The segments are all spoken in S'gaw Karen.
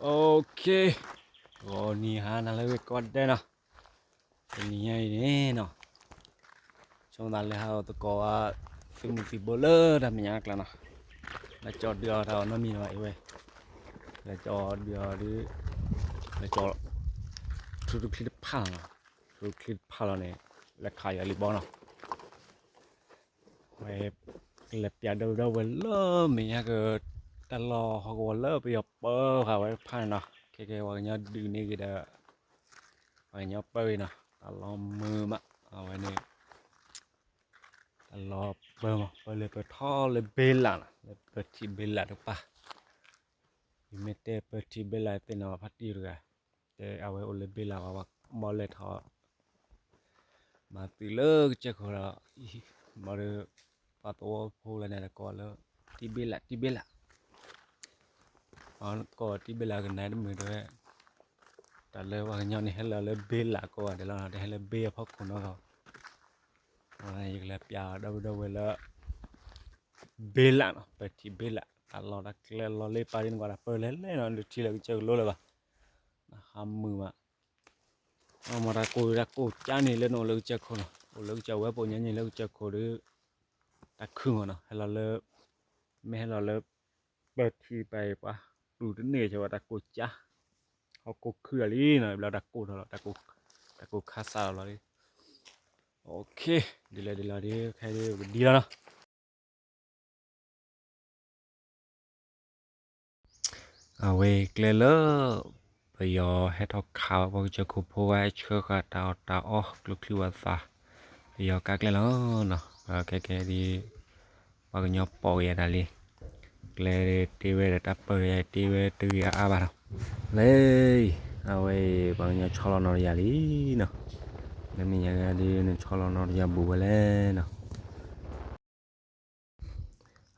Okay, ဂီၤနံၤဟါနၤလၢအဂ့ၤကိးဂၤဒဲးနီၤ, တနံၤညါအံၤန့ၣ်နီၤ, ဆိမိၣ်သးလၢဟးအိၣ်သကိးဝဲ သုးမုၢ်သံၣ်ဘိလၢတၢ်မဲာ်ညါအကျါနီၤ, လၢကၠီဒုးအီၤတၢ်အီၣ်နီတမံၤလၢၤဘၣ်အံၤဝဲ, လၢကၠီဒုးအီၤဒုး, လၢကၠီ, ထူတချံတဖၣ်လီၤနီၤ, ထူတချံတဖၣ်လီၤန့ၣ်, လဲၤခးယၤလံဘီနီၤ ဝဲ, ကလဲၤပျးဒီပုၢ်ဒီဝဲၢ်လၢမဲာ်ညါက, တၢ်လီၢ်ဟီၣ်ကဝီၤလၢပယီၤပၢဃာ်ဝဲတဖၣ်န့ၣ်နီၤ, ခဲကဲပှၤကညီဒုးန့ၢ်ဂ့ၤဒီး, ပှၤကညီပၢဂ့ၤနီၤ, တၢ်လီၢ်မုာ်မး, အဝဲန့ၣ်, တၢ်လီၢ်ပၢမး ပၢလၢပၢထီလၢဘ့လးနီၤ, လၢပၢထံဘ့လးတကပၤ, ယမ့ၢ်တဲပၢထံဘ့လးသ့ၣ်နီၤဖါတံၢ်တဂၤ, တဲအဝဲအိၣ်လၢဘ့လးဝဲ ဘီလဲၤထီၣ် မၤသုးလၢကစၢၢ်ခိၣ်ဒီး, မ့ၢ်ဒီး, ပှၤသဝီဖိလၢန့ၣ်တကိးလၢ, တံၢ်ဘ့လး တံၢ်ဘ့လး, ကိးတံၢ်ဘ့လးကနၣ်တမုာ်တဲဝဲ, တၢ်လၢပှၤကညီန့ၣ်ဟဲလီၤလၢဘ့လးကိးဂၤဒဲးလီၤ တဟဲလၢဘ့အဖီခိၣ်နီတဂၤ, ယကလဲၤပျးဒီပုၢ်ဒီဝဲၢ်လၢ ဘ့လးနီၤ ပၢထံဘ့လး တၢ်လီၢ်တၢ်ကျဲလီၤလၢပာ်ဒ်နကွၢ်တၢ်ပၢလဲၣ်လဲၣ်နီၤ ဒုးထံလၢကစၢၢ်ကလိလၢၤဘၣ်, နဟးမုာ်မး, အမ့ၢ်တၢ်ကိၢ်တၢ်ကိၢ်ကၠါန့ၣ်လၢနအိၣ်လၢကစၢၢ်ခိၣ်နီၤ အိၣ်လၢကစၢၢ်ဝဲပှၤကညီန့ၣ်လၢကစၢၢ်ခိၣ်ဒီး, တၢ်ခုမးနီၤ ဟဲလီၤလၢ, မ့ၢ်ဟဲလီၤလၢ, ပၢထံပာ်အံၤပှၤ, တူၢ်တန့ၢ်ဆၢဝဲတၢ်ကိၢ်ကၠါ, ဟီၣ်ကိၢ်ခုၣ်လီၤလံနီၤ ဘျီတၢ်ကိၢ်ထီၣ်လီၤ တၢ်ကိၢ်ခါစးလီၤလီၤလံ, ဒ်လဲၣ်ဒ်လဲၣ်ဒ် ခဲဒ်ကဒ်လီၤနီၤ အဝဲကျဲလၢ, ပယီၤဟဲထီၣ်ခးဝဲပှၤကစၢၢ်ခိၣ်ဖိဝဲ ဆှၢဃာ်တၢ်အီၣ်တၢ်အီကျိချံဝၣ်သၣ်, ပယီၤကးကျဲလီၤနီၤ ခဲကဲဒ်, ပှၤကညီပိာ်က့ၤအတၢ်လံ, ကျဲတ့ဝဲဒီးတၢ်ပၢၢ်ယါတ့ဝဲတဂ့ၤအါအါဘၣ်နီၤ, လၢ, အဝဲအံၤပှၤကညီဆီလီၤနီတယၤလံနီၤ, လၢမဲာ်ညါကဒီးနဆီလီၤနီတယၤဘူးဝဲလဲၣ်နီၤ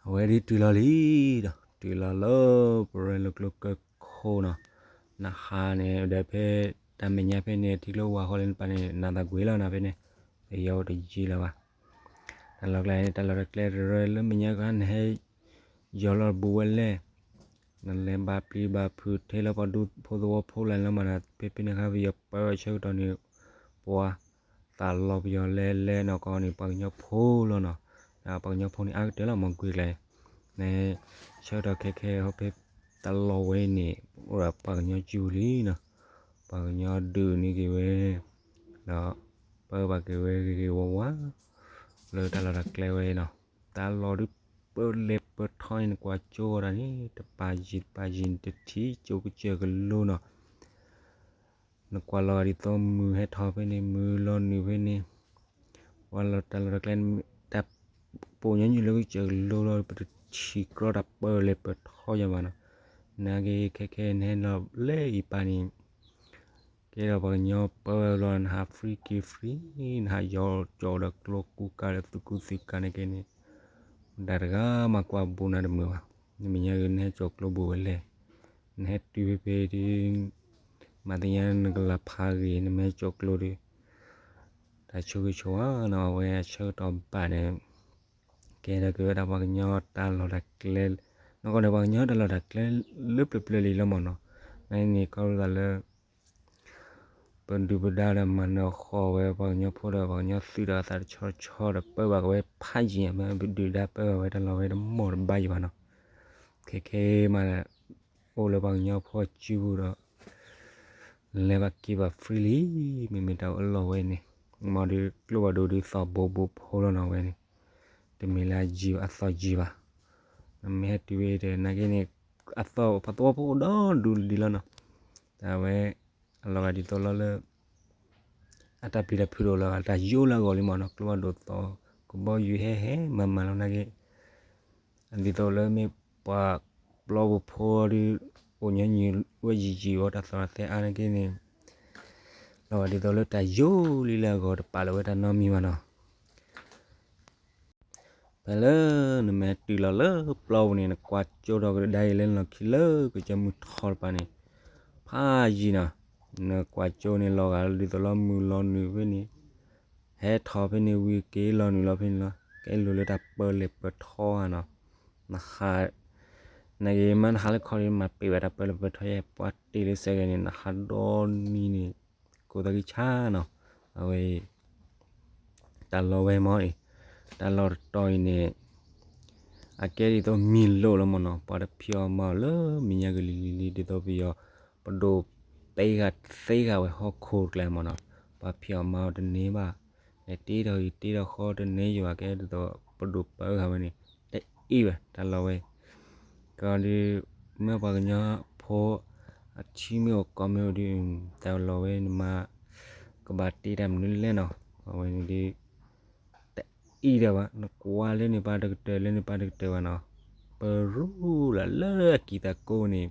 အဝဲဒ်တုၤလီၤလံဒီး တုၤလီၤလၢပရဲလိာ်ကျိကၢၢ်ခိၣ်နီၤ, နဟါန့ၣ်ဒီးဖဲ, တၢ်မဲာ်ညါဖဲန့ၣ် ထံကျိဝါဃီလၢနပာ်န့ၣ် နသးကွံာ်လီၤနၤဖဲန့ၣ်, ပယီၤတယံာ်လၢၤဘၣ်, တၢ်လီၢ်ကျဲ တၢ်လီၢ်တၢ်ကျဲတရၢလၢမဲာ်ညါကဟါနဟဲ, ယီၤလီၤဘူးဝဲလဲၣ် နလဲၤဘၣ်ပျံၤဘၣ်ဖုးထဲလၢပှၤဒူဖိသဝီဖိလၢ်န့ၣ်လီၤမးနီၤ ဖဲဖဲန့ၣ်ခါပယီၤပၢဆၢကတီၢ်န့ၣ်, ပှၤ, သးလီၤပယီၤလဲၤလဲၤနီၢ်ကီၢ်န့ၣ် ပှၤကညီဖိလီၤနီၤ, ပှၤကညီဖိန့ၣ်အါကတၢၢ်လီၤမ့ၢ်ကွံာ်ကျါ, န, ဆၢကတီၢ်ခဲခဲဟီဖဲ, တၢ်လီၢ်ဝဲအံၤန့ၣ်, အိၣ်ဒီးပှၤကညီစုပူၤလံနီၤ, ပှၤကညီဒုးန့ၢ်က့ၤဝဲ, ဒီး, ပၢဘၣ်က့ၤဝဲဂ့ၤဂ့ၤဝါဝါ လၢတၢ်လီၢ်တၢ်ကျဲဝဲနီၤ, တၢ်လီၢ်ဒုးပၢလဲၤပၢထီန့ၣ် နကွၢ်ကၠိဝဲဒၣ်န့ၣ် တပၤယံၤတပၤယံၤန့ၣ် တထံၣ်ကၠိကစၢၢ်ကလိနီၤ, နကွၢ်လီၤဂာ်ဒ်သိးမုၢ်ဟဲထီၣ်ဖဲန့ၣ် မုၢ်လီၤနုာ်ဖဲန့ၣ်, ပှၤလီၤတၢ်လီၢ်တၢ်ကျဲ, တၢ်ပိာ်ညီနုာ်လၢကစၢၢ်ကလိလီၤ ပတထံၣ်ကြီတၢ်ပၢလဲၤပၢထီယၤဘၣ်နီၤ, နာ်က့ခဲခဲနဟဲလီၤလၢအံၤပာ်န့ၣ် ကဲဒီးပှၤကညီပၢဝဲလီၤ နဟး free က့ၤ free နဟးယီၤကၠီဒီးကျိကူကၤဒီးသုးကူသုးကၤန့ၣ်က့န့ၣ်, တၢ်တဂၤမၤကွၢ်ဘူးနၤတမုာ်ဘၣ်, နမဲာ်ညါဂ့ၤ နဟဲကၠီၤကျိဘူးဝဲလဲၣ်, နဟဲတုၤဖဲဖဲဒ်, မၤသ့ၣ်ညါနကလၤဖးဂ့ၤ နမ့ၢ်ဟဲကၠီၤကျိဒီး, တၢ်ဆိၣ်ဂ့ၤဆိၣ်ဝါနီၤ အဝဲအဆၢကတီၢ်ဘၣ်န့ၣ် ကဲထီၣ်က့ၤဝဲဒၣ်ပှၤကညီတၢ်လီၢ်တၢ်ကျဲ, နီၢ်ကီၢ်န့ၣ် ပှၤကညီတၢ်လီၢ်တၢ်ကျဲလၢပျၢၤပျၢၤလံလီၤမ့ၢ်နီၤ, နာ်က့န့ၣ် ခီဖျိသးလၢ ပဒုၣ်ပဒါဒီးမၤနၢၤဃီၤဝဲပှၤကညီဖိဒီးပှၤကညီသုးဒီးအသးတဆီဆီဒီးပၢဘၣ်က့ၤဝဲဖးယံၤညါ မ့ၢ်ပဒုၣ်ဒါပၢဘၣ်ဝဲတၢ်လီၢ်ဝဲတမီၢ်တဘၣ်ယံၤဘၣ်နီၤ, ခဲခဲမး အိၣ်လၢပှၤကညီဖိစုပူၤဒီး လဲၤဘၣ်က့ၤဘၣ် free လံ, မ့မ့ၢ်တၢ်အိၣ်အလီၢ်ဝဲန့ၣ်, မ့ၢ်ဒီးကျိဘၣ်ဒိဒ်သိးဘိဘိဖိလီၤနီၤဝဲန့ၣ်, တမ့ၢ်လၢအယံၤအသီယံၤဘၣ်, နမ့ၢ်ဟဲတုၤဝဲဒီး နာ်က့န့ၣ်, အသီပှၤသဝီဖိအိၣ်ဒီဒူၣ်ဒံးလီၤနီၤ, တၢ်ဝဲ, အလီၤဂာ်ဒ်သိးလီၤလၢ အတၢ်ပျံၤတၢ်ဖုးတအိၣ်လၢၤဘၣ် တၢ်ယိလၢအဂီၢ်လံမ့ၢ်နီၤ ကျိဘၣ်ဒိသီ ကဘီယူၤဟဲဟဲမၤမၤလီၤနာ်က့, ဒ်သိးလၢမ့ၢ်ပှၤပျီပူၤဖိဒီး အိၣ်ညီနုၢ်ဝဲယံာ်ယံာ်ဝဲတၢ်သီၣ်တၢ်သဲအါနာ်က့န့ၣ်, လီၤဂာ်ဒ်သိးလၢတၢ်ယိလံလၢအဂီၢ်တပာ်လၢၤဝဲတၢ်နီတမံၤဘၣ်နီၤ ဖဲလၢနမ့ၢ်တုၤလီၤလၢပျီပူၤန့ၣ် နကွၢ်ကၠိထီၣ်ကဒါအံၤလၢနလီၢ်ခံလၢကစၢၢ်မုၢ်ထီၣ်တပၤန့ၣ်, ဖးယံၤနီၤ, နကွၢ်ကၠိန့ၣ်လီၤဂာ်လၢဒ်သိးလီၤမုၢ်လီၤနုာ်ဖဲန့ၣ်, ဟဲထီၣ်ဖဲန့ၣ်ဝံၤက့ၤလီၤနုာ်လီၤဖဲန့ၣ်လီၤ, ကဲလိာ်လၢတၢ်ပၢလဲၤပၢထီဧါနီၤ, နဟး နက့မ့ၢ်နဟးလၢခီဒ်မၤပ့ၤဝဲတၢ်ပၢလၢပထီၣ်ယဲၢ်ပှၤတ့ၢ်လၢစဲးဂဲၤန့ၣ် နဟးဒီနံၤန့ၣ် ကိးသးကဆါနီၤ, အဝဲ တၢ်လီၢ်ဝဲမ့ၢ်အံၤ, တၢ်လီၢ်တတီၤအံၤန့ၣ် အကဲဒ်သိးမံၤလိာ်လီၤမ့ၢ်နီၤ, ပှၤတဖံးအီၣ်မၤအီၣ်လၢမဲာ်ညါကလံၤလံၤလံၤ ဒ်သိးပယီၤ ပဒိၣ်သ့ဂၤသ့ဂၤဝဲဟီၣ်ခိၣ်ကျဲမ့ၢ်နီၤ, ပှၤဖံးအီၣ်မၤအီၣ်တန့ၢ်ဘၣ်, လဲၤတ့ထီၣ်ဂံၢ်တ့ထီၣ်ဃီတန့ၢ်ယိာ်ဘၣ် ကဲဒ်သိးပဒိၣ်ပၢဂၤဝဲန့ၣ် တအ့ၣ်ဝဲတၢ်လီၢ်ဝဲ ကီဒုး မ့ၢ်ပှၤကညီဖိ အထံမ့ၢ်အိၣ်ကီၢ်မ့ၢ်အိၣ်ဒုး တၢ်လီၢ်ဝဲန့ၣ်မး ကဘၣ်တ့တၢ်မနုၤလဲၣ်နီၤ, အဝဲန့ၣ်ဒုး တအံၤဒၣ်ဘၣ် နကွၢ်လၢန့ၣ်ပၢ်တကတၢၢ် လၢန့ၣ်ပၢ်တကတၢၢ်ဘၣ်နီၤ, ပရူလၢလၢအကံၢ်သးကိးန့ၣ်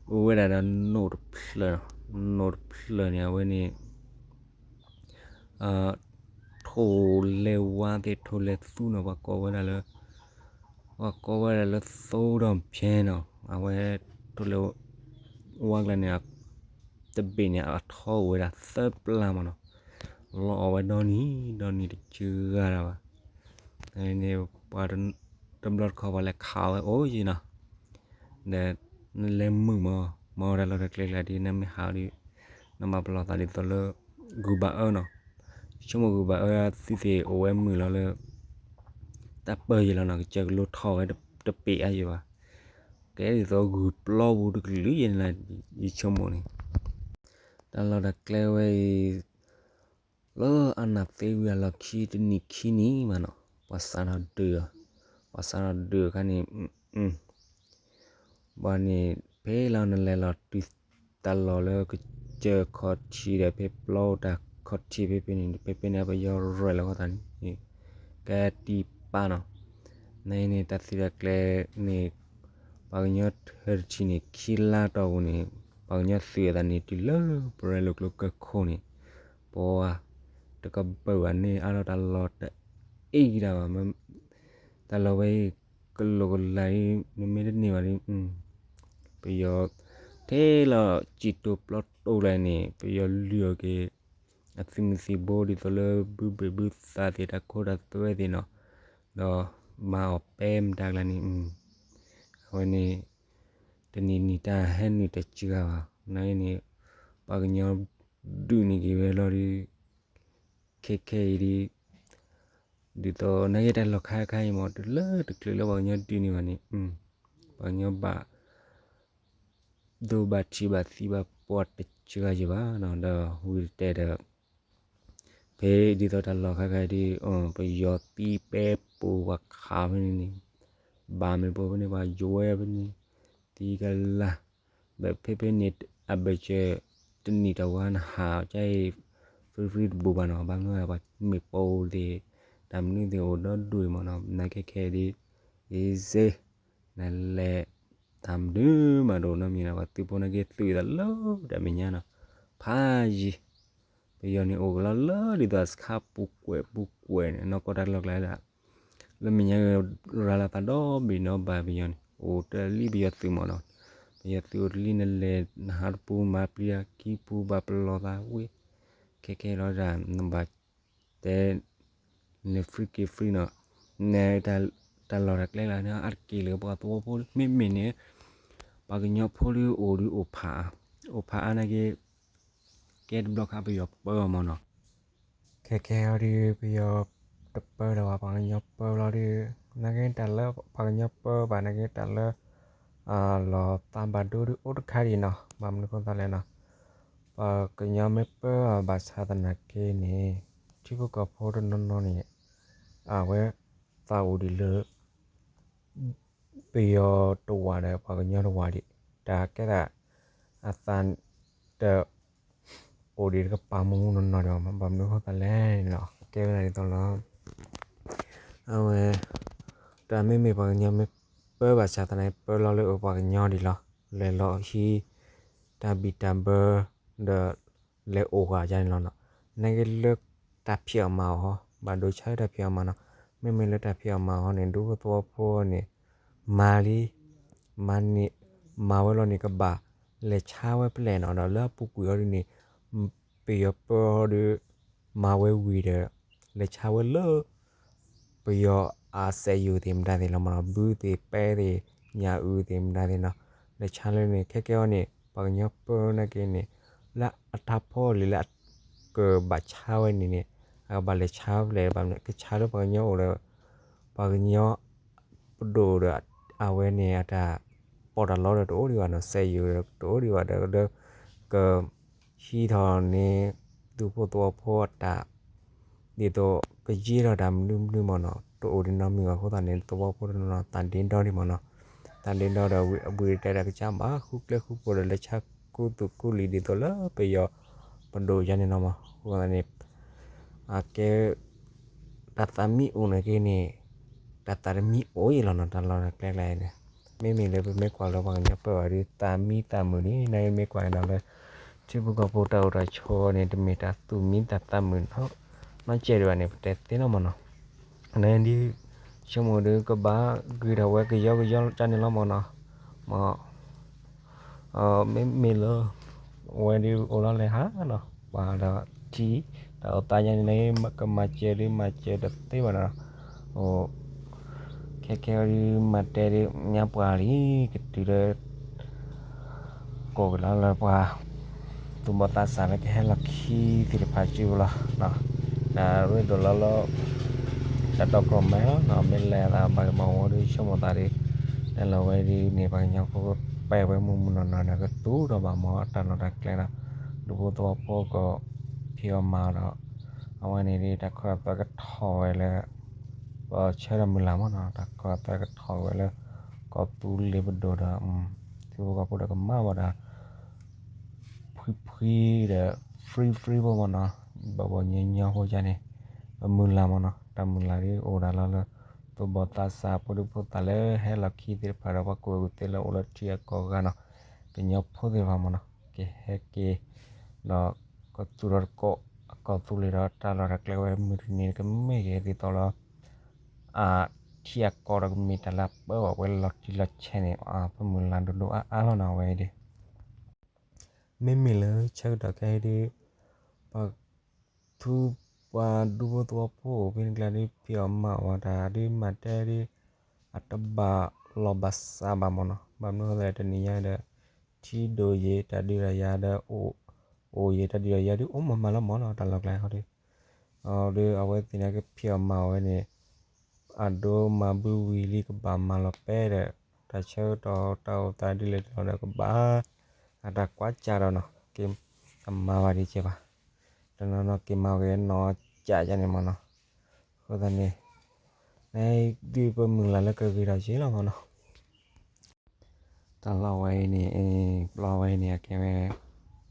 အိၣ်ဝဲဒၣ်ဒီးနိၣ်တဖျၢၣ်နီၤ, နိၣ်တဖျၢၣ်န့ၣ် အဝဲန့ၣ် ထိၣ်လဲၤဝါသ့ၣ် ထိၣ်လဲၤသူနီၤ ပှၤကိးဝဲဒၣ်လၢ ပှၤကိးဝဲဒၣ်လၢသိဒီးဖဲနီၤ, အဝဲထိၣ်လဲၤဝါကျါန့ၣ် တဘ့ၣ်န့ၣ် အထီအိၣ်ဝဲဒၣ်သၢပျၢ်မ့ၢ်နီၤ, လီၤအီၣ်ဝဲဒီနံၤ ဒီနံၤတစှၤတၢ်ဘၣ်, န့ၣ် ပှၤတဘျီတခီၣ်ပှၤလဲၤခးဝဲအိၣ်ယံၤနီၤ ဒီးနလဲၤမုာ်မး မ့ၢ်တၢ်လီၢ်တၢ်ကျဲကျါဒ် နမ့ၢ်ဟးဒ် နဘၣ်ပလီၢ်သးဒ်သိးလၢ ဂုၤဘၣ်အၢနီၤ, ဆိကမိၣ်ဂုၤဘၣ်အၢသုသ့ၣ်အိၣ်ဝဲမုာ်လီၤလၢ တၢ်ပၢယံၤလီၤနီၤ, ကစၢၢ်ကလိထီၣ်ဝဲတပ့ၤအါယံၤဘၣ်, ကဲဒ်သိးဂုၤပျီပူၤတကလုာ်ယံၤန့ၣ် ယဆိကမိၣ်န့ၣ် တၢ်လီၢ်တၢ်ကျဲဝဲအံၤ လၢအနၢ်သ့ဝံၤအလီၢ်ခံတနံၣ်ခံနံၣ်မးနီၤ, ပှၤစးထီၣ်ဒုး, ပှၤစးထီၣ်ဒုးအခါန့ၣ် ဘၣ်န့ၣ် ဖဲလီၤနလဲၤလီၤတုၤတၢ်လီၢ်လၢကစၢၢ်ခီၣ်ထံးဒီး ဖဲပျီတၢ်ခီၣ်ထံးဖဲဖဲန့ၣ် ဖဲဖဲန့ၣ် ပယီၤရဲၣ်လီၤဃီသးန့ၣ် ကဲတံၢ်ပာ်နီၤ, နန့ၣ်တၢ်သံတၢ်ကျဲန့ၣ် ပှၤကညီထၢတထံၣ်န့ၣ် ခံလါတီၢ်ပူၤန့ၣ် ပှၤကညီသုးအသးန့ၣ် တုၤလၢပရဲလိာ်ကျိကၢၢ်ခိၣ်န့ၣ် ပှၤတကပၢၢ်ဘၣ်န့ၣ် အါထီၣ်တၢ်လီၢ်တအ့ၣ်ကဒါဘၣ် တၢ်လီၢ်ဝဲအံၤ ကလိာ်ကလၤအံၤ နမ့ၢ်တန့ၢ်ဘၣ်ဒီး ပယီၤ ထဲလီၤစံၣ်တိၤပျီတိၤလၢန့ၣ် ပယီၤလုၢ်အီၣ်က့ၤ အသုးမုၢ်သံၣ်ဘိ ဒ်သိးလၢဘုဘ့ၣ်ဘုသးသ့ၣ် တၢ်ခိတၢ်သွဲသ့ၣ်နီၤ ဒီးမၤအီၣ်ပဲမတၤကျါန့ၣ် အဝဲန့ၣ် တနံၤနံၤတၢ်ဟဲနုာ်တစှၤဘၣ် နာ်က့န့ၣ် ပှၤကညီဒုးန့ၢ်က့ၤဝဲလီၤဒီး ခဲခဲအံၤဒီး ဒ်သိးနာ်က့တၢ်လီၢ်ခါခါအံၤမ့ၢ် တုၤလၢတချုးလၢပှၤကညီဒုးန့ၢ်ဘၣ်န့ၣ် ပှၤကညီဘၣ် ဒိဘၣ်ထံးဘၣ်သံဘၣ်ပှၤတစှၤယံၤဘၣ်နီၤ ဒီးဝံၤတတဲဒီး ဖဲဒ်သိးတၢ်လီၢ်ခါခါအံၤဒီး ပယီၤသံပဲပူၤပှၤခးဖဲန့ၣ်န့ၣ် ဘၣ်မ့ၢ်ပှၤဖဲန့ၣ် ပှၤယွဲဖဲန့ၣ် သံကလၤ ဘၣ်ဖဲဖဲန့ၣ် အဘၢၣ်စၢၤ တနံၣ်တဝါနဟးကါအံၤ free free တဘူးဘၣ်နီၤ ဘၣ်မနုၤပှၤမ့ၢ်ပိာ်သ့ၣ် တၢ်မနုၤသ့ၣ်အိၣ်ဒီဒူၣ်အံၤမ့ၢ်နီၤ နာ်က့ခဲအံၤဒီး အ့စ့ နလဲၤ တၢ်မနုၤမးတအိၣ်နီတမံၤနီၤ ပှၤသုးဖိနာ်က့သုးသးလၢတၢ်မဲာ်ညါနီၤ ဖးယံၤ ပယီၤန့ၣ်အိၣ်ကလီလၢဒ်သိးစခါပူၤကွဲးပူၤကွဲးန့ၣ် နီၢ်ကီၢ်တၢ်လီၢ်ကျါဒၣ် လၢမဲာ်ညါရၤလီၤသးဒီဘ့ၣ်နီၤဘၣ်ပယီၤန့ၣ် အိၣ်တလံပယီၤသုးမ့ၢ်နီၤ ပယီၤသုးအိၣ်တလံနလဲၤ နဟးတပူၤမၤပျံၤတၢ်ခံပူၤဘၣ်ပလီၢ်သးဝံၤ ခဲခဲလီၤဒၣ် နဘၣ်တဲ န free က့ၤ free နီၤ န တၢ်လီၢ်တၢ်ကျဲလၢန့ၣ် အါတက့ၢ်လၢပှၤသဝီဖိ မ့မ့ၢ်န့ၣ် ပှၤကညီဖိဒုးအိၣ်ဒုးအိၣ်ဖးအါ အိၣ်ဖးအါနာ်က့ ကဲတဘျီခါပယီၤပၢအီၤမ့ၢ်နီၤ ခဲခဲအံၤဒီး ပယီၤတပၢဒီးဘၣ် ပှၤကညီပၢလီၤဒီး နာ်က့တၢ်လၢပှၤကညီပၢဘၣ် နာ်က့ တၢ်လၢ လီၤသးဘၣ်ဒိဒီးအိၣ်တခါဒံးနီၤ ဘၣ်မနုၤအဃိသတးလဲၣ်နီၤ ပှၤကညီမ့ၢ်ပၢဘၣ်ဆၣ်သနာ်က့န့ၣ် ထံဖိကီၢ်ဖိတနီၤနီၤန့ၣ် အဝဲသးအိၣ်ဒံးလၢ ပယီၤတဝာ်ဒီး ပှၤကညီတဝာ်ဒံး တၢ်ကဲသး အသး တအိၣ်ဒံးတကပၤမူးမူးနီၢ်နီၢ်ဒံး ဘၣ်မနုၤအဃိသတးလဲၣ်န့ၣ်လီၤ ကဲဝဲဒၣ်ဒ်သိးလီၤ အဝဲ တၢ်မ့မ့ၢ်ပှၤကညီမ့ၢ်ပၢဘၣ်ဆၣ်သနာ်က့ ပၢလီၤလၢအပှၤကညီဒံးလီၤ လဲၤလီၤဟံး တၢ်ဘံၣ်တၢ်ဘၢ ဒီး လဲၤအိၣ်ဃာ်ယါန့ၣ်လီၤနီၤ နာ်က့လၢတၢ်ဖံးအီၣ်မၤအီၣ်ဟီ ဘၣ်ဒိဆါလၢတၢ်ဖံးအီၣ်မၤနီၤ မ့မ့ၢ်လၢတၢ်ဖံးအီၣ်မၤအီၣ်ဟီန့ၣ် ဒူဖိသဝီဖိန့ၣ် မၤလံ မၤန့ၢ် မၤဝဲလီၤန့ၣ် ကဘၣ်လဲၤဆါဝဲဖဲလဲၣ်နီၤ ဒီးလၢအပူၤကွံာ်အီၤဒ်န့ၣ် ပယီၤပၢအီၤဒီး မၤဝဲဝံၤဒီး လဲၤဆါဝဲလၢ ပယီၤအစက်ရုံသ့ၣ်မတၤသ့ၣ်လီၤမးနီၤ ဘုသ့ၣ်ပဲသ့ၣ် ညၣ်အုၣ်သ့ၣ်မတၤသ့ၣ်နီၤ, လဲၤဆါလၢန့ၣ် ခဲကဲအီၤန့ၣ် ပှၤကညီပၢနာ်က့န့ၣ် လၢအတၢ်ဖီလံၤလၢအကဘၣ်ဆါဝဲန့ၣ်န့ၣ် အကဘၣ်လဲၤဆါဖဲလဲၣ် ဘၣ်မနုၤ ကဆါလၢပှၤကညီအိၣ်ဒီး ပှၤကညီ ပဒိၣ်ဒီး အဝဲန့ၣ်အတၢ်ပီးတၢ်လီဒီးတအိၣ်ဒံးဘၣ်နီၤ, စဲးယိာ်ဒီးတအိၣ်ဒံးဘၣ်ဒီး လၢက ဟံးထီၣ်န့ၣ် ဒူဖိသဝီဖိအတၢ် ဒ်သိးကယ့ထီၣ်တၢ်မနုၤမနုၤမ့ၢ်နီၤ တအိၣ်ဒံးနီတမံၤဘၣ်အဃိသတးန့ၣ် သဝီဖိတနီၤနီၤ သးဒ့ဒီဒံးမ့ၢ်နီၤ, သးဒ့ဒီဒီး အဝံၣ်တဲဒၣ်ကစၢ်ဘၣ်ဃူကျဲဃူဖိဒီး လဲၤဆါကူသူၣ်ကူလံၤဒ်သိးလၢပယီၤပဒိၣ်ယါန့ၣ်လီၤမး. အဃိသတးန့ၣ် အကဲ တၢ်သးမံအိၣ်န့ၣ်က့န့ၣ် တၢ်သးတမံအိၣ်အံၤလီၤနီၤ, တၢ်လီၢ်တၢ်ကျဲကျါအံၤန့ၣ် မ့မ့ၢ်လၢပမ့ၢ်ကွၢ်လၢပှၤကညီပၢဘၣ်ဒီး သးမံသးမုာ်လံ, နာ်က့မ့ၢ်ကွၢ်ကဒီးလၢ ထံဖိကီၢ်ဖိတၢ်အိၣ်တၢ်ဆိးန့ၣ် တမ့ၢ်တၢ်သူၣ်မံသးမုာ်နီၤ, နီကဲဒံးဘၣ်န့ၣ် ပတဲသ့လီၤမးနီၤ. နာ်က့ဒ် ဆိကမိၣ်ဒီး ကဘၣ်ဂ့ၤထီၣ်ဝဲကယီကယီကန့ၣ်လီၤမးနီၤ, မ့ၢ် မ့မ့ၢ်လၢ အဝဲဒ်အိၣ်လီၤလဲၤဟးနီၤ, ပှၤဒီးထံ တၢ်အိၣ်သးယါန့ၣ် ကမၤစၢၤဒ်မၤစၢၤတသ့ဘၣ်နီၤ, အိၣ် ခဲခဲအံၤဒ်မၤတဲဒ်ညါပှၤလံ ကတုၤလၢ ကိးကဒါလၢပှၤ သူၣ်ဘီၣ်သးစၢ်လၢကဟဲလီၢ်ခံသ့ၣ်တဖၣ်စုပူၤလီၤ. တၢ်ရ့ဒိၣ်လီၤလီၤ တၢ်တီကီၢ်မဲလီၤနီၤ, မ့ၢ်လဲၤသးဘၣ်က့ၤဘၣ်ဝီဒီး ဆိကမိၣ်သးဒီး တၢ်လီၢ်ဝဲဒ်န့ၣ် ပှၤကညီဖိပဲာ်ဝဲမုၢ်မုၢ်နီၢ်နီၢ်ဒီး ကသူၣ်ထီၣ်ဘၣ်မးတၢ်လီၢ်တၢ်ကျဲဒီး ဒူဖိသဝီဖိကဖံးအီၣ်မၤအီၤဒီး အဝဲန့ၣ်ဒ် တၢ်ခီၣ်သဲကထီၣ်ဝဲလၢ ပဆၢဒီးမုၢ်လၢ်မးနီၤ, တၢ်ခီၣ်သဲကထီၣ်ဝဲလၢ ကီၢ်သူလ့ၤပဒိၣ်ဒီး ထံဖိကီၢ်ဖိဒီးကမၤဝဲဒၣ် ဖှံဖှံဒီး free free ဖိမးနီၤ, ဘီဘီညီညီဖိယါန့ၣ် ပမုၢ်လၢ်မးနီၤ, တၢ်မုၢ်လၢ်ဒ်အိၣ်ဒၣ်လီၤလၢ သူၣ်ဘီၣ်သးစၢ်ဖိဒံဖိသၣ်လၢဟဲလီၢ်ခံသ့ၣ်တဖၣ်ဒီး ပှၤကူၣ်ဘၣ်ကူၣ်သ့လၢအိၣ်လၢထံအကီၢ်ဂၤနီၤ, ကညီဖိသ့ၣ်တဖၣ်မးနီၤ, ကဟဲက့ၤ ဒီးကသူၣ်ထီၣ်သကိး အကီၢ်သူလ့ၤဒီးတၢ်လီၢ်တၢ်ကျဲဝဲမုၢ်တနံၤန့ၣ် ကမ့ၢ်က့ၤဒ်သိးလၢ အထံအကီၢ်ဒီးကမ့ၢ်တၢ်လၢအပၢဘၣ်ဝဲလီၤတံၢ်လီၤဆဲးန့ၣ် ပမုၢ်လၢ်ဒိၣ်ဒိၣ်အါအါလီၤနီၤ အဝဲအံၤဒ် မ့မ့ၢ်လၢဆၢကတီၢ်ခဲအံၤဒ် ပှၤထူပှၤဒူဖိသဝီဖိအိၣ်ဖဲန့ၣ်ကျါဒ် ဖံးအီၣ်မၤအီၣ်တၢ်ဒ်မၤတဲဒ် အတဘၣ်လီၢ်ဘၣ်စးဘၣ်မးနီၤ, ဘၣ်မနုၤဃိသတးတနံၤညါဒီး ထံဒိၣ်ယံၤတၢ်ဒုးတၢ်ယၤဒီး အိၣ်ယံၤတၢ်ဒုးတၢ်ယၤဒ်အိၣ်မးမးလီၤမးနီၤ တၢ်လီၢ်ကျါဃီဒ် ဒီးအဝဲသ့ၣ်န့ၣ်ကဖံးအီၣ်မၤအီၣ်ဝဲန့ၣ် အဒိမၤဘုဝံၤလံကဘၣ်မၤလီၤပဲဒီး တၢ်ဆၢကတီၢ်တၢ်အိၣ်သးဒ်လဲၣ်ဒ်လဲၣ်ဒီးကဘၣ် အတၢ်ကွၢ်စၢ်ဒီးနီၤ ကမၤဘၣ်ဒ်ကဲဘၣ် တနီၤနီၤက့ၤမၤက့ၤနီၢ်ကၠးယါန့ၣ်မးနီၤ, အဃိသတးန့ၣ် နဒုးပမုၢ်လၢ်လၢကဂ့ၤထီၣ်က့ၤလီၤမးနီၤ တၢ်လီၢ်ဝဲအံၤန့ၣ် ပျီဝဲအံၤန့ၣ် အကဲဝဲ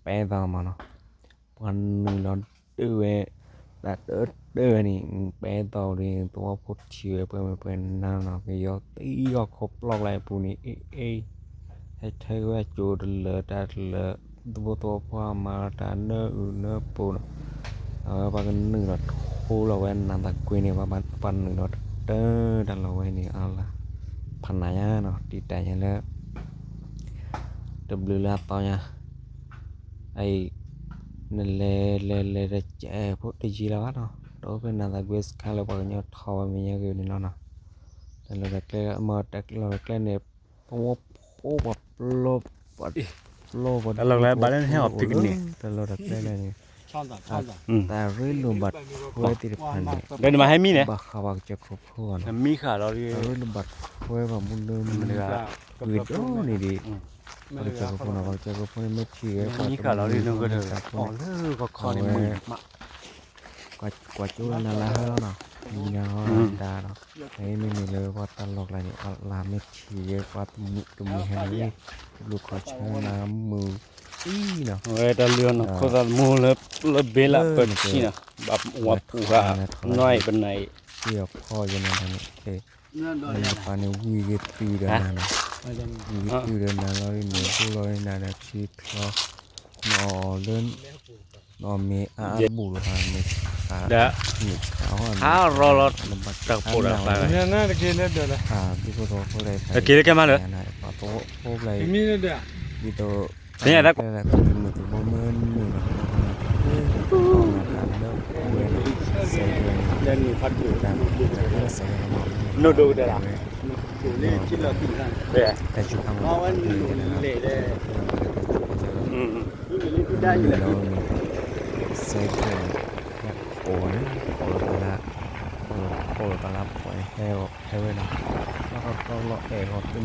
ပဲသီမးနီၤ, ပှၤနုာ်လီၤဒုးဝဲ တၢ်တၢတၢဝဲန့ၣ် ပဲသီဒီး သဝီဖိထံၣ်ဝဲပှဲၤဝဲပှဲၤနါနီၤ ကယီသံအီၤခိၣ်ပျီၢ်ကျါအပူၤန့ၣ် အ့ၣ်အ့ၣ် ဟဲထဲဝဲအစိၤတလၢာ်တၢ်တလၢာ် ဒူဖိသဝီဖိအမၤတၢ်နၢအုၣ်နၢပူၤနီၤ, အဝဲပှၤကနုာ်လီၤထိလီၤဝဲနၤသးကွ့န့ၣ် ပှၤနုာ်လီၤတၢ်တၢတၢ်လီၢ်ဝဲန့ၣ် အါလၢ ဖးနးညါနီၤ တံာ်တာ်ညါလၢ တဘျုးလၢအသီညါ အံၤ နလဲၤလဲၤလဲၤတကဲးဖိတယံၤလၢၤဘၣ်နီၤ တအိၣ်ဖဲနၤသးကွ့စခါလၢပှၤကညီထီၣ်ဝဲမဲာ်ညါဂ့ၤန့ၣ်လီၤနီၤ, တၢ်လီၢ်တၢ်ကျဲ မ့ၢ်တၢ်လီၢ်တၢ်ကျဲန့ၣ် သဝီဖိပှၤပျီ ပှၤပျီပှၤဒူဖိ တၢ်လီၢ်တၢ်ကျဲန့ၣ် တၢ်ရ့လိာ်ဘၣ်ထွဲသ့ၣ်တဖၣ်န့ၣ် ဘၣ်ဃးပှၤကစၢၢ်ခိၣ်ဖိဘၣ်နီၤ, တၢ်ရ့လိာ်ဘၣ်ထွဲဘၣ်မူလၢမနုၤ ဂ့ၤဒိၣ်န့ၣ်ဒံး ပှၤကစၢၢ်ခိၣ်ဖိနီၤ ပှၤကစၢၢ်ခိၣ်ဖိန့ၣ် မ့ၢ်ထံၣ်ဝဲပှၤတမုာ်တသးဖိန့ၣ် အဝဲ ကွၢ်ကၠိဝဲနၤလၢဟဲလီၤနီၤ မံၤနၤဟီနၤဒါဒီး မ့မ့ၢ်မ့ၢ်လၢပှၤတၢ်လီၢ်ကျါန့ၣ် အလၢမ့ၢ်ထံၣ်ဝဲပှၤတမုာ်တမုာ်ဟဲလီၤ တဘျုးခီၣ်ဆၢနၤမုာ်အံၤနီၤ ဝဲတၢ်လုၢ်အီၣ်နီၢ်ခိသးသမူလၢ လၢဘ့လးပထံနီၤ ဘၣ်ဝၤပူၤဃာ် နွံပနံၤ ထံအဖီယဲနၤဒါန့ၣ် နတပာ်န့ၣ်ဝံၤဂ့ၤတုၤဒီးနၤနီၤ ဝံၤဂ့ၤတုၤဒီးနၤလီၤဒ်န့ၣ် ဘိလီၤဒ်နၤဒီးထံချီ နအီၣ်လၢ နအီၣ်မ့ၤအါအါတဘူၣ်လီၤ မ့ၤခး မ့ၤခးအီၣ် ဟးရီလီၤတၢ်ဖိဒီး ဖးဒိၣ်ဖိသဝီဖိလၢ က့ၤလၢကဲမးလၢ ပှၤသဝီဖိလၢ ဒ်သိး တၢ်မုာ်သးဘိမ့ၢ်မုာ်နီၤ တၢ်လၢအဝဲ စဲးဝဲန့ၣ် တၢ်မုာ်သးဘိလၢစဲးဝဲန့ၣ် ဝဲ တၢ်စူၤခါမး တၢ်ဘျုးယဲၢ်တဂၤ မ့ၢ်လီၤမ့ၢ် စဲးဖဲန့ၣ် ဟဲအိၣ်န့ၣ် အိၣ်လီၤတၢ်လၢ အိၣ်လီၤတၢ်လၢအဖီၣ်န့ၣ် ဟဲဂီၤဟဲဝဲနီၤ လီၢ်တတီလီၤအဲၣ်ဂီၤ သုးမုၢ်သံၣ်ဘိ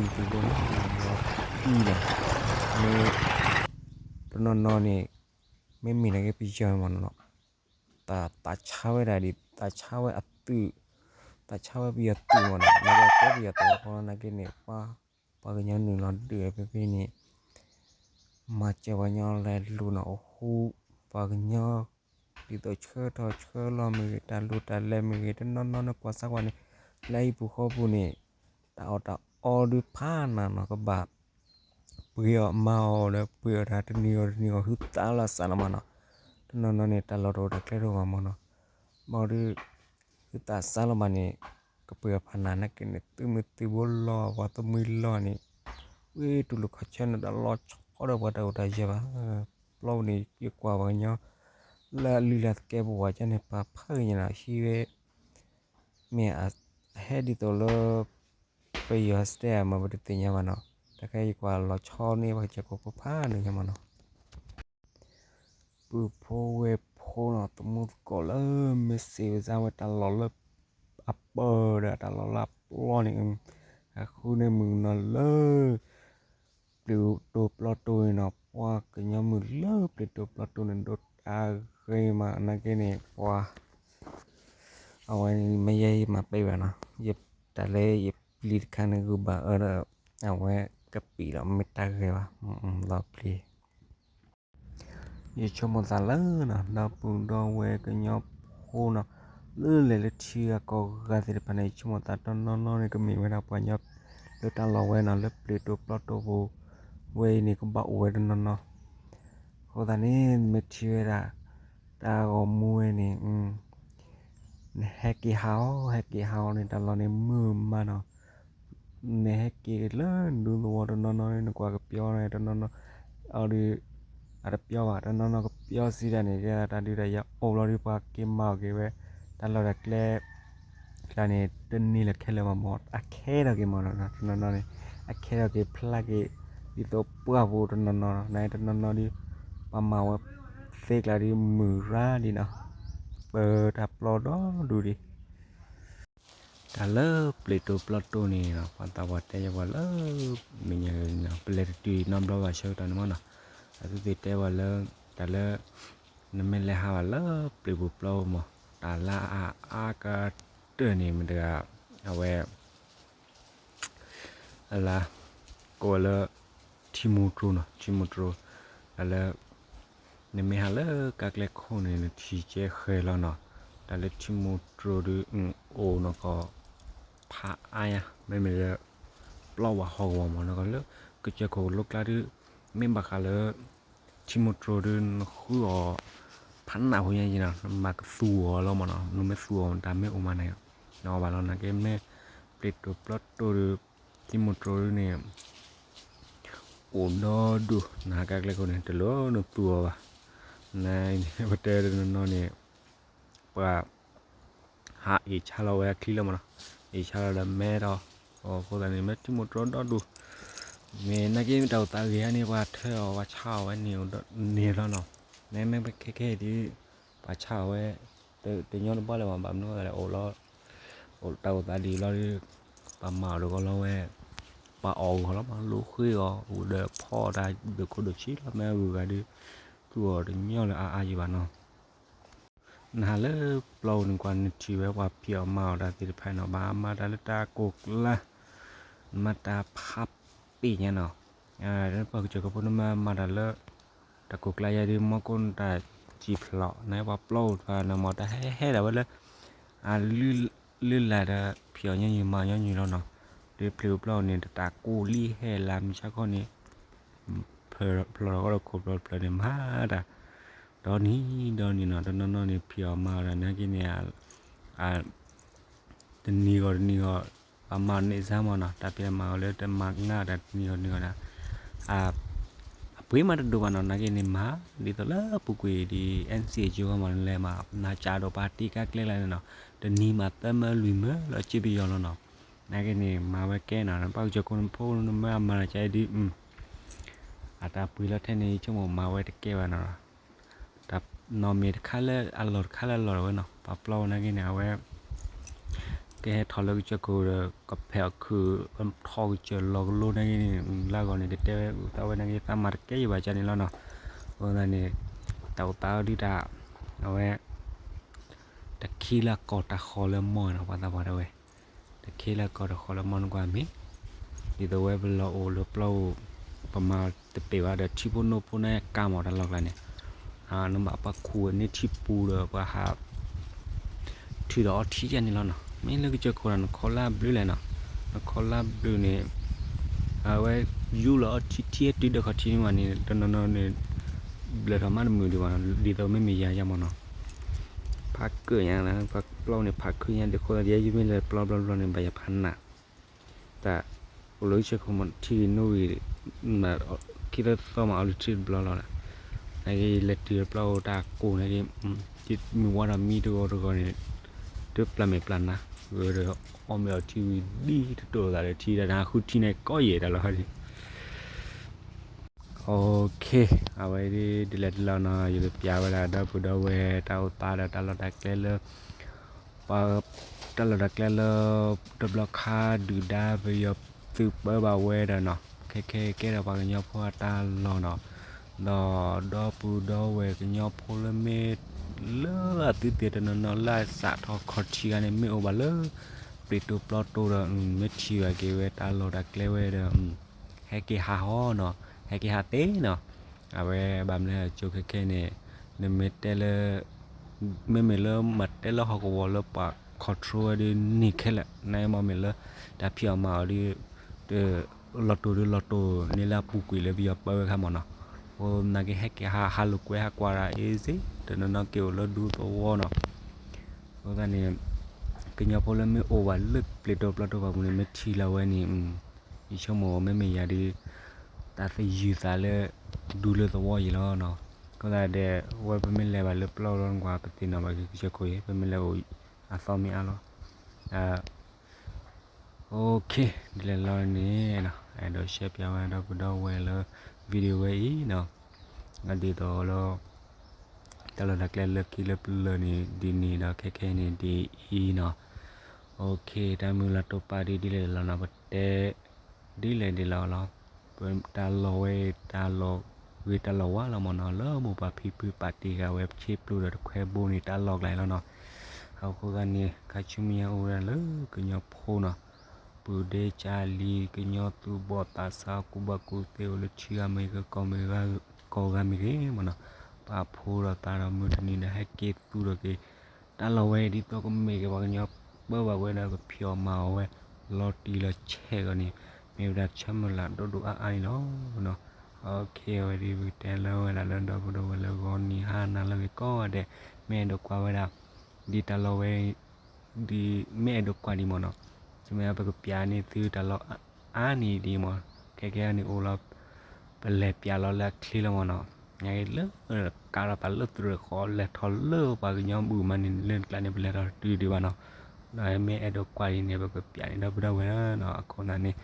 န့ၣ် လီၤအံၤနီၤ မ့ၢ် တနီၤနီၤန့ၣ် မ့မ့ၢ်နာ်က့ပယီၤမးနီၤ တၢ်သးဆါဝဲဒၣ်ဒ် သးဆါဝဲအသုး သးဆါဝဲပယီၤသုးမးနီၤ မ့ၢ်ဒၣ်ကဲပယီၤသုးအဃိနာ်က့န့ၣ် ပှၤ ပှၤကညီနုာ်လီၤဒုးဝဲဖဲဖဲန့ၣ် မၤစၢၤပှၤကညီလဲၤလူၤနီၤ အိၣ်ဃူ ပှၤကညီ ဒ်သိးဆှၢထီၣ်ဆှၢလီၤမ့ၢ်ဂ့ၤ တၢ်လူၤတၢ်လဲၤမ့ၢ်ဂ့ၤ တနီၤနီၤန့ၣ်ကွၢ်စၢ်ကွၢ်န့ၣ် လၢဟံၣ်ပူၤဃီပူၤန့ၣ် တၢ်အီၣ်တၢ်အီဒုးဖးနၤနီၤ ကဘၣ် ပှ့ၤအီၣ်မၤအီၣ်ဒီး ပှ့ၤအီၣ်တၢ်တနံၤဂီၤတနံၤဂီၤ ဟုသးလီၤစးလီၤမးနီၤ တနီၤနီၤန့ၣ် တၢ်လီၢ်တအိၣ်တၢ်ကျဲတအိၣ်ဘၣ်မးနီၤ ဘၣ်ဒီး ဟုသးစးလီၤမးန့ၣ် ကပှ့ၤအီၣ်ဖးနၤနာ်က့န့ၣ် သုးမုၢ်သံၣ်ဘိလီၤ ပှၤသမံလီၤန့ၣ် ဝ့ၢ်တူၢ်လိာ်ခီၣ်ဆၢန့ၣ် တၢ်လီၤဆီဒီးပှၤတၢ်အိၣ်တၢ်ယၢၤဘၣ် ပျီပူၤန့ၣ် ယကွၢ်ပှၤကညီ လၢအလုၢ်လၢ်သကဲးပဝးကၢန့ၣ် ပှၤဖးဂ့ၤညါနီၤ ဟံးဝဲ မ့ၢ်အဟဲဒ်သိးလၢ ပယီၤစတဲမး ပတသ့ၣ်ညါဘၣ်နီၤ တၢ်ခဲအံၤယကွၢ်လီၤဆီန့ၢ်ပှၤကစၢၢ်ခိၣ်ဖိဖးန့ၣ်ညါမးနီၤ ပုၢ်ဖိဝဲၢ်ဖိနီၤ သမူသကိးလၢ မ့ၢ်စံးဝဲစါဝဲတၢ်လီၢ်လၢ အပၢၢ်ဒီးတၢ်လီၢ်လၢအပျီန့ၣ် အဃုန့ၢ်မုၢ်ကနီၤလၢ ပျ့ၤတိၤပျီတိၤန့ၣ်နီၤ ပှၤကညီမုၢ်လၢပျ့ၤတိၤပျီတိၤန့ၣ် ဒိၣ်တၢ်ဂ့ၤမး နာ်က့န့ၣ် ပှၤ အဝဲမ့ၢ်ယဲယမၤပ့ၢ်ဘၣ်နီၤ ယတၢ်လၢယပျံၤတခါန့ၣ် ဂုၤဘၣ်အၢဒီး အဝဲကပံာ်လီၤ မ့ၢ်တၢ်ဂ့ၤဘၣ် လီၤပျံၤ ယဆိကမိၣ်သးလၢနီၤ ဒီပုၢ်ဒီဝဲၢ်ကညီဖိနီၤ လၢလဲၤလၢထံဂၤကီၢ်ဂၤသ့ၣ်တဖၣ်န့ၣ် ယဆိကမိၣ်သးတနီၤနီၤန့ၣ် ကမ့ၢ်ဝဲဒၣ်ပှၤကညီ လၢတၢ်လီၢ်ဝဲနီၤ လၢပျ့ၤတိၤပျီတိၤပူၤ ဝဲအံၤန့ၣ် ကဘၣ်အိၣ်ဝဲတနီၤနီၤ အဃိသတးန့ၣ် မ့ၢ်ထံၣ်ဝဲဒၣ် တၢ်ဂီၤမူဝဲန့ၣ် နဟဲက့ၤဟးအီၤ ဟဲက့ၤဟးအီၤန့ၣ် တၢ်လီၢ်န့ၣ်မုာ်မးနီၤ နဟဲက့ၤလၢနဒူသဝီတနီၤနီၤန့ၣ် နကွၢ်ကပျီန့ၣ် တနီၤနီၤ အီၤဒုး အတပျီဘၣ် တနီၤနီၤကပျီစံးဒၣ်န့ၣ် ကဲဒၣ်တၢ်ဒုးတၢ်ယၤအိၣ်ဘျီဒုး ပှၤက့ၤမၤအီၣ်က့ၤဝဲ တၢ်လီၢ်တၢ်ကျဲ ကျါန့ၣ် တန့ၢ်လၢၤခဲလၢာ်ဘၣ်မး အခဲထီၣ်က့ၤမးနီၤ တနီၤနီၤန့ၣ် အခဲထီၣ်က့ၤဖျါက့ၤ ဒ်သိးပှၢ်ပူၤတနီၤနီၤ နတနီၤနီၤဒုး ပှၤမၤဝဲသ့ကျါဒုးမုာ်ရၣ်ဒံးနီၤ ပၢတၢ်ပျီဒီဒူၣ်ဒံး တၢ်လၢပျ့ၤတိၤပျီတိၤန့ၣ် ပှၤသးပှၢ်တဲယၤပှၤလၢ မ့ၢ်ညါ ပလဲၤတတုၤနီတဘျီဘၣ်ဆၢကတီၢ်န့ၣ်မးနီၤ အသုသ့ၣ်တဲပှၤလၢ တၢ်လၢ နမ့ၢ်လဲၤဟးဘၣ်လၢပျ့ၤပူၤပျီပူၤမး တၢ်လၢအအါကတၢၢ်န့ၣ် မ့ၢ်တဂၤ အဝဲ အလါ ကိးဝဲလၢ ထံမူတြိၤနီၤ ထံမူတြိၤ တၢ်လၢ နမ့ၢ်ဟးလၢကါကျဲခိၣ်န့ၣ် နထံၣ်ကဲဃဲၤလီၤနီၤ တၢ်လၢထံမူတြိၤဒုး အိၣ်နီၢ်ကီၢ် ဖးအါညါ မ့မ့ၢ်လၢ ပျီဝဲဟီၣ်ကဝီၤမး နီၢ်ကီၢ်လၢ ကစၢၢ်ခိၣ်ကလိကျါဒုး မ့ၢ်ဘၣ်ဃးလၢ ထံမူတြိၤဒုး နဃုအီၤ ဖးနးဖိညါက့နီၤ နမၤကသူအီၤလီၤမးနီၤ နမ့ၢ်သူအီၤ တၢ်မ့ၢ်အိၣ်မးန့ၣ် နအီၣ်ဘၣ်လီၤ နာ်က့မ့ၢ် ပျ့ၤတိၤပျီတိၤဒုး ထံမူတြိၤဒုးန့ၣ် အိၣ်ဒီဒူၣ် နဟးကါကျဲခိၣ်န့ၣ် တလိၣ်နသူအီၤဘၣ် န ပတဲတနီၤနီၤန့ၣ် ပှၤ ဟးအ့ၣ်ဆါလီၤဝဲအချံလီၤမးနီၤ အ့ၣ်ဆါလီၤဒီးမဲထီၣ် အဃိသတးန့ၣ် မ့ၢ်ထံမူတြိၤဒီဒူၣ် မ့ၢ်နာ်က့မ့ၢ်တၢ်အိၣ်သးဂ့ၤဧါန့ၣ် ပှၤထၢအီၤ ပှၤဆါအီၤဝဲန့ၣ် န့ၣ်လီၤနီၤ မ့မ့ၢ်ခဲခဲအံၤဒုး ပှၤဆါအီၤဝဲ တညီတဘီလၢၤဘၣ် ဘၣ်မနုၤလဲၣ် အိၣ်လီၤ အိၣ်တၢ်အိၣ်သးဒ်အံၤလီၤဒုး ပှၤမၤအီၤတဂီၤလီၤဝဲ ပှၤအီၣ်ဂီၤလီၤမး လိဃ့အီၤ အိၣ်ဒီးဖီတၢ်ဒိၣ်ခိၣ်ဒိၣ်ဆံးလီၤ မ့ၢ်အဂုၤအဂၤဒုး သူအီၤတညီလၢအအါယံၤဘၣ်နီၤ နဟးလၢပျီပူၤန့ၣ်ကွၢ် နထံၣ်ဝဲပှၤဖံးအီၣ်မၤအီၣ်တၢ်သ့ၣ်တဖၣ်နီၤ ဘၣ်မၤတၢ်လၢတၢ်ကိၢ်ကျါ နမၤတၢ်ဖးပ့ၢ်ညါနီၤ ပှၤကစၢၢ်ခိၣ်ဖိန့ၣ်မၤ မၤတၢ်လၢ တၢ်ကိၢ်ကျါယါဒုး မီၢ်ကိၢ်နတၢ်စံၣ်ဖျိး နပှၤပျီပူၤတဖၣ်န့ၣ် မၤတၢ်ဟဲဟဲဒၣ်ဝဲလၢ အလုၢ်လၢ်ဒီး ဖံးအီၣ်ညီနုၢ်မၤအီၣ်ညီနုၢ်လီၤနီၤ ဒ်ပျ့ၤပျီပူၤန့ၣ် တၢ်ကိၢ်လံဟဲလၢမုၢ်ဆါခီန့ၣ် ဖျိးထီၣ်ကီၢ်ဒီးခိၣ်ဖျိးတဖျၢၣ်န့ၣ် မၤတၢ် ဒီနံၤဒီနံၤနီၤ တနီၤနီၤန့ၣ် ဖံးအီၣ်မၤအီၣ်ဒီးနာ်က့န့ၣ် တနံၤဂီၤတနံၤဂီၤ ပှၤမၤန့ၢ်စါမးနီၤ တၢ်ဖံးအီၣ်မၤအီၣ်လၢတမၤကနၣ်တၢ်တနံၤဂီၤတနံၤဂီၤဒီး အပှ့ၤမးတဒိၣ်ဘၣ်နီၤ နာ်က့န့ၣ်မၤ ဒ်သိးလၢပူၤကွံာ်ဒ် NCA ကၠိဝဲမး လဲၤမၤ နၤကၢ်ဒိၣ်ပှၤတံၢ်ကါကျဲလၢန့ၣ်နီၤ တနံၤမၤသၢမၢလွံၢ်မၢလၢအစ့ပယီၤလီၤနီၤ နာ်က့န့ၣ် မၤဝဲကဲနီၤ နပၢ်ကစၢၢ်ခိၣ်နဖိနမၢအမၤလီၤကဒုး အတၢ်ပှ့ၤလီၤထဲန့ၣ် ယဆိကမိၣ်မၤဝဲတကဲဘၣ်နီၤ, တၢ်နီၣ်မ့ၢ်တခါလၢအလီၢ်တခါလၢအလီၢ်ဝဲနီၤ, ပှၤပျီဝဲနာ်က့န့ၣ် အဝဲ ကဟဲထီၣ်လၢကစၢၢ်ခိၣ်ဒီး ကဖဲးအီၣ်ခုၣ် ထီၣ်ကစၢၢ်လီၤကလိနာ်က့န့ၣ် လၢဂီၢ်န့ၣ် ကတဲဝဲသးဝဲနာ်က့ သးမၤတကဲယဘၣ်ကန့ၣ်လီၤနီၤ, အဃိသတးန့ၣ် တၢ်အိၣ်သးအီၤဒုးတၢ် အဝဲ တၢ်ခံလၢအကီၢ်တၢ်ဃီလၢမီၢ်နီၤ ပှၤသးပှၢ်တဲဝဲ တၢ်ခံလၢအကီၢ်တၢ်ဃီလၢမီၢ်နကွၢ်မ့ၢ် ဒ်သိးဝဲပလီၤအိၣ်လၢပျီအိၣ် ပမၤတပ့ၤဘၣ်ဒီးထံဖိနိဖိန့ၣ်ကါမီၢ်တၢ်လီၢ်ကျါန့ၣ်, နဘၣ်ပှၤခူၣ်ဝဲန့ၢ်ထံပူၤဒီးပှၤဟး ထုးဒီးအီထံယါန့ၣ်လီၤနီၤ, မ့ၢ်လၢကစၢၢ်ခိၣ်ဒီးနခီလၢအဘျုးလဲၣ်နီၤ, နခီလၢအဘျုးန့ၣ် အဝဲယူလီၤအီထံထံဟဲတုၤဒီးခီၣ်ထံးန့ၣ်မးန့ၣ် တနီၤနီၤန့ၣ် ဘျၢၣ်ထီၣ်မးတမုာ်ဒံးဘၣ်နီၤ, ဒ်သိးမ့မ့ၢ်ယၤယါမီၢ်နီၤ ဖးကၢၣ်ညါလၢ ပှၤပျီန့ၣ် ဖးခုညါဒ်အဃိသတး ယဲယမ့ၢ်လဲၤပျီဘျီဘျီန့ၣ် ဘၣ်ယၤဖးနး, တၢ်အိၣ်လၢကစၢၢ်ခိၣ်မး ထံဂ့ၤနိဂ့ၤ ခံသီသီမး အီလုၢ်ထံတဘျီလီၤ, နာ်က့လဲၤတုၤပျီအိၣ်တၢ်ကိၢ်နာ်က့ မုၢ်ဝါဒီးမံတဂီၤတဂီၤန့ၣ် တပျၢ်မဲာ်ပျၢ်နါ, ဒီးအီၣ်မ့ၢ်အီထံဝံၤဒ်တတိၢ်သးဒီးထံတၢ်နါဃုထံန့ၣ်ကီယဲၢ်တၢ်လီၤ. OK, အဝဲဒ်လဲၣ်တလီၤနီၤ ယကပျးဝဲဒၣ်ဒီပုၢ်ဒီဝဲၢ်တၢ်အိၣ်သးဒီးတၢ်လီၢ်တၢ်ကျဲလၢ ပှၤ တၢ်လီၢ်တၢ်ကျဲလၢ တဘျီခါဒုၣ်ဒါပယီၤသုးပၢဘၣ်ဝဲဒီးနီၤ ခဲခဲကဲဒီးပှၤကညီဖိအတၢ်လီၢ်နီၤ, ဒီးဒီပုၢ်ဒီဝဲၢ်ကညီဖိလၢမ့ၢ် လၢအသုသ့ၣ်တနီၤနီၤလၢအစးထီၣ်ခီၣ်ထံးဂၤန့ၣ် မ့ၢ်အိၣ်ဘၣ်လၢ ပျံၤတိၤပျီတိၤဒီး မ့ၢ်ထံၣ်ဘၣ်က့ၤဝဲတၢ်လီၢ်တၢ်ကျဲဝဲဒီး ဟဲက့ၤဟးဟီနီၤ, ဟဲက့ၤဟးသ့နီၤ, အဝဲဘၣ်မနုၤအကၠိခဲခဲန့ၣ် နမ့ၢ်တဲလၢ မ့မ့ၢ်လၢမၤတဲလၢဟီၣ်ကဝီၤလၢပှၤ control ဝဲဒ်န့ၣ်ခဲလၢာ် နမ့ၢ်လၢ တၢ်ဖံးအီၣ်မၤအီၣ်ဒီး လီၤတိၢ်ဒီးလီၤတိၢ်န့ၣ်လၢအပူၤကွံာ်လၢပယီၤပၢဝဲခါမးနီၤ, အဃိသနာ်က့ဟဲက့ၤဟးဟးလိာ်ကွဲဟးကွၢ်တၢ်အ့စ့ တနီၤနီၤက့ၤအိၣ်လၢဒူသဝီနီၤ, အဃိသတးန့ၣ် ကညီဖိလၢမ့ၢ်အိၣ်ဘၣ်လၢပျံၤတိၤပျီတိၤပူၤန့ၣ် မ့ၢ်ထံၣ်လီၤဝဲန့ၣ် ယဆိကမိၣ်မ့မ့ၢ်ယၤဒီး တၢ်သယုၢ်သးလၢ ဒူလၢသဝီယံၤလီၤနီၤ, အဃိသတးဒီး ဝဲပမ့ၢ်လဲၤဘၣ်လၢပျီလီၤနကွၢ် ပသ့ၣ်နီၣ်ဘၣ်က့ၤကစၢၢ်ခိၣ်အံၤ ပမ့ၢ်လဲၤအိၣ်အသီမ့ၢ်အါလီၤ OK, ဒ်လဲၣ်လီၤန့ၣ် အဲၣ်ဒိးရှဲပၠးဝဲဒီပုၢ်ဒီဝဲၢ်လၢ video ဝဲအံၤနီၤ, ဒ်သိးလၢ တၢ်လီၢ်တၢ်ကျဲလၢခံလၢပျၢၤန့ၣ် ဒ်န့ၣ်ဒီးခဲခဲန့ၣ်ဒ်အံၤနီၤ, OK, တၢ်မုၢ်လၢ်တိာ်ပာ်ဒ်ဒ်လဲၣ်လီၤနီၤ ပတဲ ဒ်လဲၣ်ဒ်လဲၣ်လီၤ, ပတၢ်လီၢ်ဝဲ တၢ်လီၢ်ဂ့ၤတၢ်လီၢ်ဝါလီၤမးနီၤ, လၢမိၢ်ပၢ်ဖံဖုပာ်တ့ၢ်ဃာ်ဝဲ ပဆ့ပျိဒီးတခွဲဘိန့ၣ် တၢ်လီၢ်ကျါအံၤလီၤနီၤ, အဃိသတးန့ၣ် ခါဆူမဲာ်ညါအိၣ်ဝဲဒၣ်လၢကညီဖိနီၤ, ပုၢ်ဒ့ကၢ်လံၤ ကညီသူၣ်ဘီၣ်သးစၢ် ကူၣ်ဘၣ်ကူၣ်သ့အိၣ်လၢထံဂၤမ့ၢ်ဂ့ၤ ကီၢ်မ့ၢ်ဂ့ၤ ကီၢ်ဂၤမ့ၢ်ဂ့ၤမးနီၤ, ပာ်ဖှိၣ်ဒီးသးဒီးမုၢ်တနံၤဒီးဟဲက့ၤသူဒီးက့ၤ တၢ်လီၢ်ဝဲဒ်သိးကမ့ၢ်က့ၤပှၤကညီပၢဘၣ်ဝဲဒီးကဖံးအီၣ်မၤအီၣ်ဝဲ လီၤတံၢ်လီၤဆဲးအဂီၢ်န့ၣ် မ့ၢ်ဝဲဒၣ်တၢ်ဆၢမုၢ်လၢ်ဒိၣ်ဒိၣ်အါအါန့ၣ်လီၤ. OK, အဝဲဒ်ပကတဲလၢဝဲဒၣ်လၢဒီပုၢ်ဒီဝဲၢ်လၢဂီၤနံၤဟါနၤလၢဂ့ၤကိးဂၤဒဲး မ့ၢ်အဲၣ်ဒိးကွၢ်ဝဲဒၣ် ဒ်တၢ်လီၢ်ဝဲ ဒ်မ့ၢ်အဲၣ်ဒိးကွၢ်ဒံးမးနီၤ, ဆူမဲာ်ညါပကပျးန့ၢ်သုတၢ်လီၢ်အါန့ၣ်ဒံးမး, ခဲကဲန့ၣ်အိၣ်လီၤ ပလဲၤပျးလီၤလၢအချ့လီၤမးနီၤ, ညါလၢ ကးထီၣ်သးလၢသရၣ်ဃီ လဲၤထီၣ်လၢပှၤကညီဘူၣ်မးန့ၣ် လၢကျါန့ၣ် ပလဲၤထီၣ်တုၤဒံးဘၣ်နီၤ, ဒီးမ့ၢ်အဲၣ်ဒိးကွၢ်ဒံးန့ၣ် ပကပျးန့ၢ်ဒီပုၢ်ဒီဝဲၢ်နီၤ, အခိၣ်သတးန့ၣ်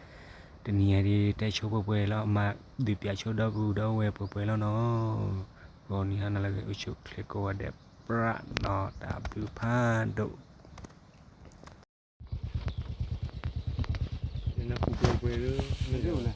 တနံၤအံၤဒ်တဲဆိပှဲၤပှဲၤလီၤ မၤဒုးပျးဆိဒီပုၢ်ဒီဝဲၢ်ပှဲၤပှဲၤလီၤနီၤ, ဂီၤနံၤဟါနၤလၢဂ့ၤ အိၣ်ဆူၣ်အိၣ်ချ့ကိးဂၤဒဲး ပြးနီၤ တၢ်ဘျုးဖးဒိၣ် နကူပှဲၤပှဲၤလၢ အိၣ်လၢ